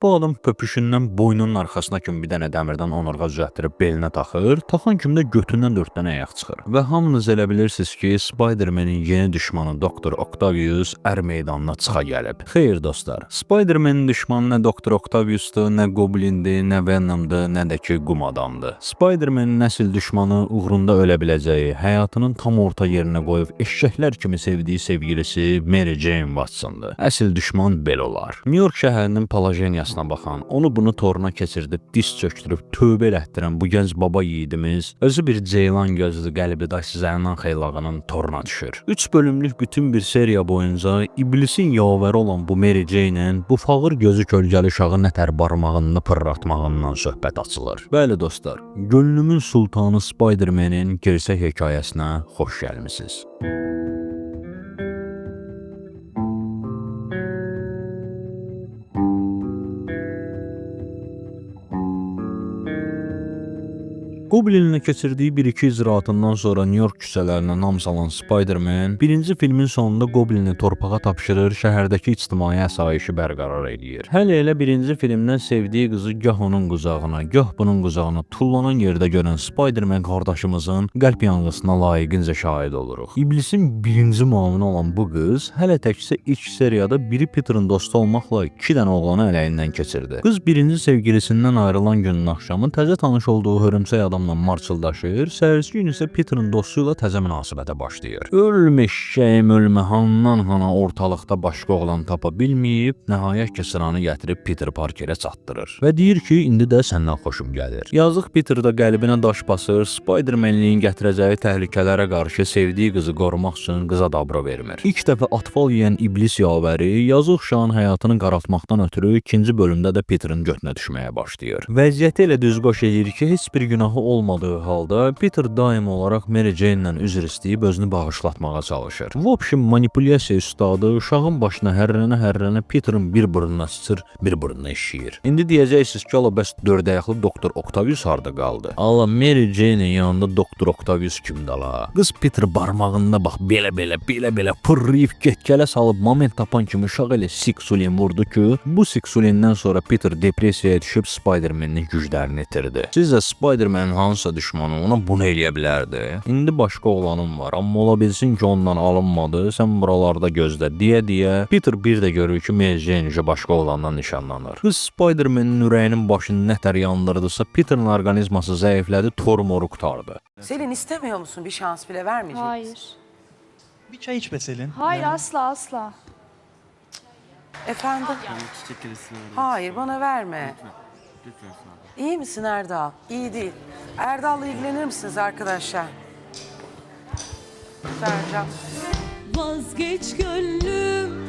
Bu adam pöpüşündən boynunun arxasına kimi bir dənə dəmirdən onurğa düzəltdirib belinə taxır, taxan kimi də götündən 4 dənə ayaq çıxır. Və hamınız elə bilirsiniz ki, Spider-Man-in yeni düşmanı Doktor Octavius ər meydanına çıxa gəlib. Xeyr dostlar, Spider-Man-in düşmanı nə Doktor Octaviusdur, nə Goblindir, nə Venomdur, nə də ki qum adamdır. Spider-Man-in əsl düşmanı uğrunda ölə biləcəyi, həyatının tam orta yerinə qoyub eşşəklər kimi sevdiyi sevgilisi Mary Jane Watson'dır. Əsl düşman belə olar. New York şəhərinin palajeniyasına baxan, onu bunu toruna keçirdib, diz çökdürüb, tövbə elətdirən bu gənc baba yiğidimiz özü bir ceylan gözlü qəlbi daş zənan xeylağının toruna düşür. 3 bölümlük bütün bir seriya boyunca iblisin yavəri olan bu Mary Jane-in bu fağır gözü kölgəli uşağı nətər barmağını pırratmağından söhbət açılır. Bəli dostlar, gönlümün sultanı Spider-Man-in gerçək hekayəsinə xoş gəlmisiniz. Goblinlə keçirdiyi bir-iki icraatından sonra New York küçələrinə nam salan Spider-Man birinci filmin sonunda Goblini torpağa tapşırır, şəhərdəki ictimai əsayişi bərqərar eləyir. Hələ elə birinci filmdən sevdiyi qızı gah onun qucağına, gah bunun qucağına tullanan yerdə görən Spider-Man qardaşımızın qəlb yanğısına layiqincə şahid oluruq. İblisin birinci müavini olan bu qız hələ təkcə ilk seriyada biri Peter'ın dostu olmaqla 2 dənə oğlanı ələyindən keçirdi. Qız birinci sevgilisindən ayrılan günün axşamı təzə tanış olduğu hörümçək adamla marçıldaşır, səhərsi gün isə Peter'ın dostu ilə təzə münasibətə başlayır. Ölmüş şeyim ölmə, handan hana ortalıqda başqa oğlan tapa bilməyib, nəhayət ki sıranı gətirib Peter Parkerə çatdırır. Və deyir ki, indi də səndən xoşum gəlir. Yazıq Peter də qəlbinə daş basır, Spider-Manliyin gətirəcəyi təhlükələrə qarşı sevdiyi qızı qorumaq üçün qıza dabro vermir. İlk dəfə atfal yeyən iblis yavəri yazıq uşağın həyatını qaraltmaqdan ötürü ikinci bölümdə də Peter'ın götünə düşməyə başlayır. Vəziyyəti elə düz qoş eləyir ki, heç bir günahı olmadığı halda Peter daim olaraq Mary Jane-lə üzr istəyib özünü bağışlatmağa çalışır. Vobşim manipulyasiya üstadı uşağın başına hərrənə-hərrənə Peter'ın bir burnuna sıçır, bir burnuna işəyir. İndi deyəcəksiniz ki, ala bəs dörd ayaqlı Doktor Octavius harda qaldı? Ala Mary Jane-in yanında Doktor Octavius kimdir ala? Qız Peter barmağında bax belə-belə pırrayıb get-gələ salıb moment tapan kimi uşaq elə siksulin vurdu ki, bu siksulindən sonra Peter depressiyaya düşüb Spider-Man-in güclərini itirdi. Sizcə Spider-Man-in hansısa düşmanı ona bunu eləyə bilərdi? İndi başqa oğlanım var, amma ola bilsin ki ondan alınmadı, sən buralarda gözlə deyə-deyə Peter bir də görür ki, Mary Jane başqa oğlandan nişanlanır. Qız Spider-Man-in ürəyinin başını nətər yandırdısa, Peter'ın orqanizması zəiflədi, tor moru qurtardı. Selin istemiyor musun? Bir şans bile vermeyecek misin? Hayır. Bir çay iç be Selin. Hayır, Yani asla asla. Efendim? Çiçek gerisini vermek Hayır, bana verme. Lütfen sağ olun. İyi misin Erdal? İyi değil. Erdal'la ilgilenir misiniz arkadaşlar? Sercan. Vazgeç gönlüm.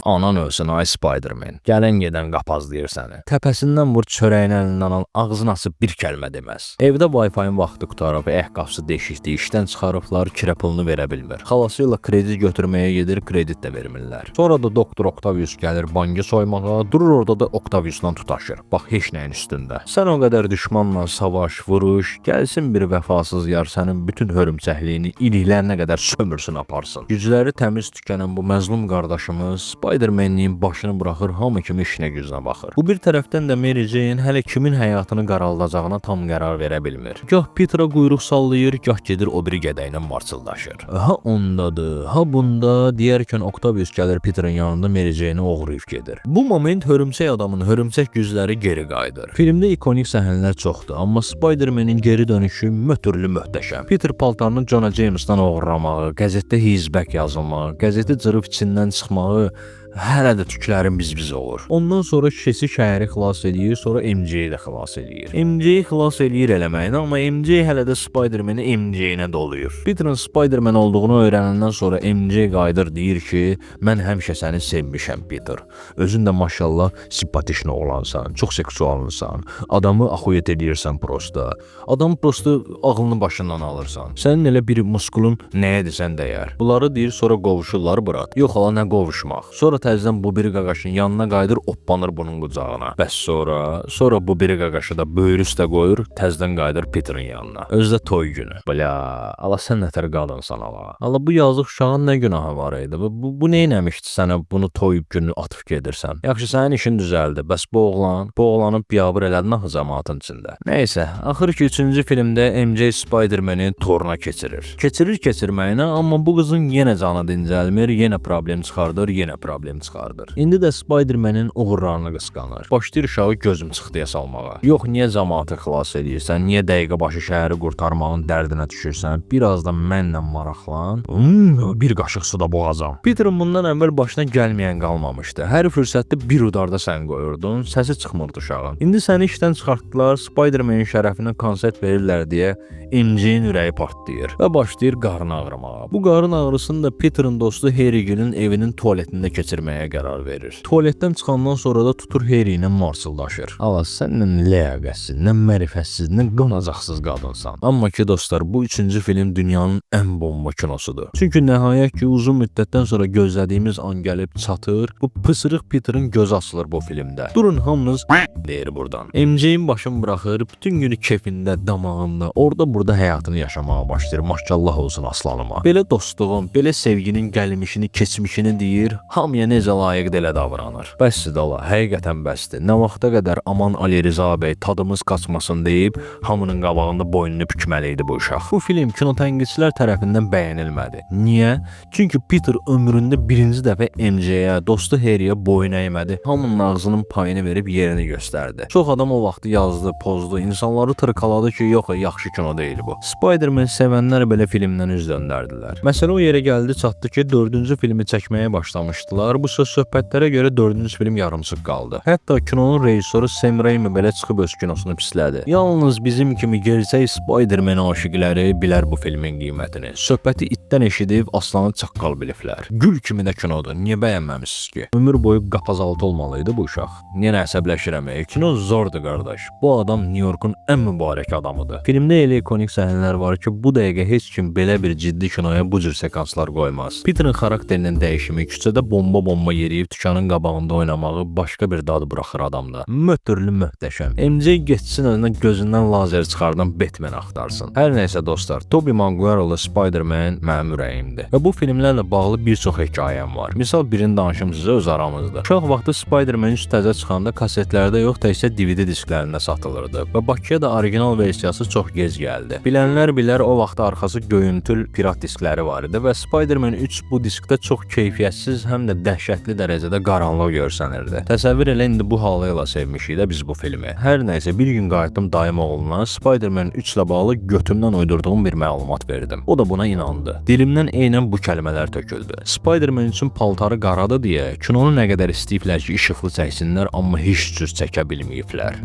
Anan ölsün ay Spider-Man. Gələn gedən qapazlayır səni. Təpəsindən vur, çörəyini əlindən al, ağzını açıb bir kəlmə deməz. Evdə Wi-Fi-ın vaxtı qurtarıb, ayaq qapısı deşikdi, işdən çıxarıblar, kirə pulunu verə bilmir. Xalası ilə kredit götürməyə gedir, kredit də vermirlər. Sonra da Doktor Octavius gəlir bankı soymağa, durur orada da Octaviusla tutaşır. Bax heç nəyin üstündə. Sən o qədər düşmanla savaş, vuruş, gəlsin bir vəfasız yar sənin bütün hörümçəkliyini iliklərinə qədər sömürsün aparsın. Gücləri təmiz tükənən bu məzlum qardaşımız Spider-Man'in başını buraxır, hamı kimi işinə gücünə baxır. Bu bir tərəfdən də Mary Jane hələ kimin həyatını qaraldacağına tam qərar verə bilmir. Gah Peter'a quyruq sallayır, gah gedir o biri gədəylə marçıldaşır. Ha ondadır, ha bunda deyərkən Octavius gəlir Peter'ın yanında Mary Jane'i oğrayıb gedir. Bu moment hörümçək adamın hörümçək gücləri geri qayıdır. Filmdə ikonik səhnələr çoxdur, amma Spider-Man-in geri dönüşü mötürlü möhtəşəm. Peter paltarını Jonah James'dan oğurlamağı, qəzetdə he's back yazılmağı, qəzeti cırıb içindən çıxmağı hələ də tüklərim biz-biz olur. Ondan sonra şişesi şəhəri xilas eləyir, sonra MJ-yi də xilas eləyir. MJ-yi xilas eləyir eləməyinə, amma MJ hələ də Spider-Man-i MJ-nə doluyur. Peter'ın Spider-Man olduğunu öyrənəndən sonra MJ qayıdır deyir ki, mən həmişə səni sevmişəm Peter. Özün də maşallah simpatişni oğlansan, çox seksualınsan, adamı axuyet eləyirsən prosta. Adam prosta ağlını başından alırsan. Sənin elə bir muskulun nəyə desən dəyər. Bunları deyir, sonra qovuşurlar brat. Yox ala nə qovuşmaq. Sonra təzədən bu biri qaqaşın yanına qayıdır, oppanır bunun qucağına. Bəs sonra bu biri qaqaşı da böyrü üstə qoyur, təzədən qayıdır Peter'ın yanına. Özü də toy günü. Bля, ala sən nətər qadınsan ala. Ala bu yazıq uşağın nə günahı var idi? Bu nə eləmişdi sənə bunu toy günü atıb gedirsən? Yaxşı, sənin işin düzəldi. Bəs bu oğlan, bu oğlanı biabır elədin axı cəmaatın içində. Nəysə, axır ki 3-cü filmdə MJ Spider-Man-i toruna keçirir. Keçirir keçirməyinə, amma bu qızın yenə canı dincəlmir, yenə problem çıxardır, yenə problem çıxardır. İndi də Spider-Man-in uğurlarını qısqanır. Başlayır uşağı gözüm çıxdıya salmağa. Yox, niyə cəmaatı xilas eləyirsən? Niyə dəqiqə başı şəhəri qurtarmağın dərdinə düşürsən? Biraz da mənlə maraqlan. Bir qaşıq suda boğacam. Peter'ın bundan əvvəl başına gəlməyən qalmamışdı. Hər fürsətdə bir udarda sən qoyurdun, səsi çıxmırdı uşağın. İndi səni işdən çıxartdılar, Spider-Man-in şərəfinə konsert verirlər deyə MJ-in ürəyi partlayır və başlayır qarın ağrımağa. Bu qarın ağrısını da Peter'ın dostu Harry-gilin evinin tualetində keçirməyə qərar verir. Tualetdən çıxandan sonra da tutur Harry ilə marsıldaşır. Ala sən nə ləyaqətsiz, nə mərifətsiz, nə qanacaqsız qadınsan. Amma ki dostlar, bu 3-cü film dünyanın ən bomba kinosudur. Çünki nəhayət ki uzun müddətdən sonra gözlədiyimiz an gəlib çatır. Bu pısırıq Peter'ın gözü açılır bu filmdə. Durun hamınız deyir buradan. MJ-in başını buraxır, bütün günü kefində, damağında, orada burada həyatını yaşamağa başlayır. Maşallah olsun aslanıma. Belə dostluğun, belə sevginin gəlmişini, keçmişini deyir, hamıya necə layiqdir elə davranır. Bəsdir dala, həqiqətən bəsdir. Nə vaxta qədər aman Ali Rza bəy tadımız qaçmasın deyib hamının qabağında boynunu bükməli idi bu uşaq. Bu film kino tənqidçilər tərəfindən bəyənilmədi. Niyə? Çünki Peter ömründə birinci dəfə MJ-yə, dostu Harry-yə boyun əymədi. Hamının ağzının payını verib yerini göstərdi. Çox adam o vaxtı yazdı, pozdu, insanları tırkaladı ki, yox, yaxşı kino deyil bu. Spider-Man sevənlər belə filmdən üz döndərdilər. Məsələ o yerə gəldi, çatdı ki, 4-cü filmi çəkməyə başlamışdılar. Bu söz söhbətlərə görə 4-cü film yarımçıq qaldı. Hətta kinonun rejissoru Sam Raimi belə çıxıb öz kinosunu pislədi. Yalnız bizim kimi gerçək Spider-Man aşiqləri bilər bu filmin qiymətini. Söhbəti itdən eşidib aslanı çaqqal biliblər. Gül kimi də kinodur. Niyə bəyənməmisiniz ki? Ömür boyu qapazaltı olmalıydı bu uşaq. Niyə əsəbləşirəm? Kino zordur qardaş. Bu adam New Yorkun ən mübarək adamıdır. Filmdə elə ikonik səhnələr var ki, bu dəqiqə heç kim belə bir ciddi kinoya bu cür sekanslar qoymaz. Peter'ın xarakterinin dəyişimi, küçədə bomba-bomba yeriyib dükanın qabağında oynamağı başqa bir dad buraxır adamda. Mötürlü möhtəşəm. MJ getsin özünə gözündən lazer çıxardan Batman axtarsın. Hər nəysə dostlar, Tobey Maguire'lı Spider-Man mənim ürəyimdir. Və bu filmlərlə bağlı bir çox hekayəm var. Misal birini danışım sizə öz aramızda. Uşaq vaxtı Spider-Man 3 təzə çıxanda kasetlərdə yox, təkcə DVD disklərində satılırdı və Bakıya da orijinal versiyası çox gec gəldi. Bilənlər bilər, o vaxt arxası göyümtül pirat diskləri var idi və Spider-Man 3 bu diskdə çox keyfiyyətsiz, həm də dəhşətli dərəcədə qaranlıq görsənirdi. Təsəvvür elə indi bu halı ilə sevmişik də biz bu filmi. Hər nəysə bir gün qayıtdım dayım oğluna, Spider-Man 3 ilə bağlı götümdən uydurduğum bir məlumat verdim. O da buna inandı. Dilimdən eynən bu kəlmələr töküldü. Spider-Man 3-ün paltarı qaradı deyə kinonu nə qədər istəyiblər ki, işıqlı çəksinlər, amma heç cür çəkə bilməyiblər.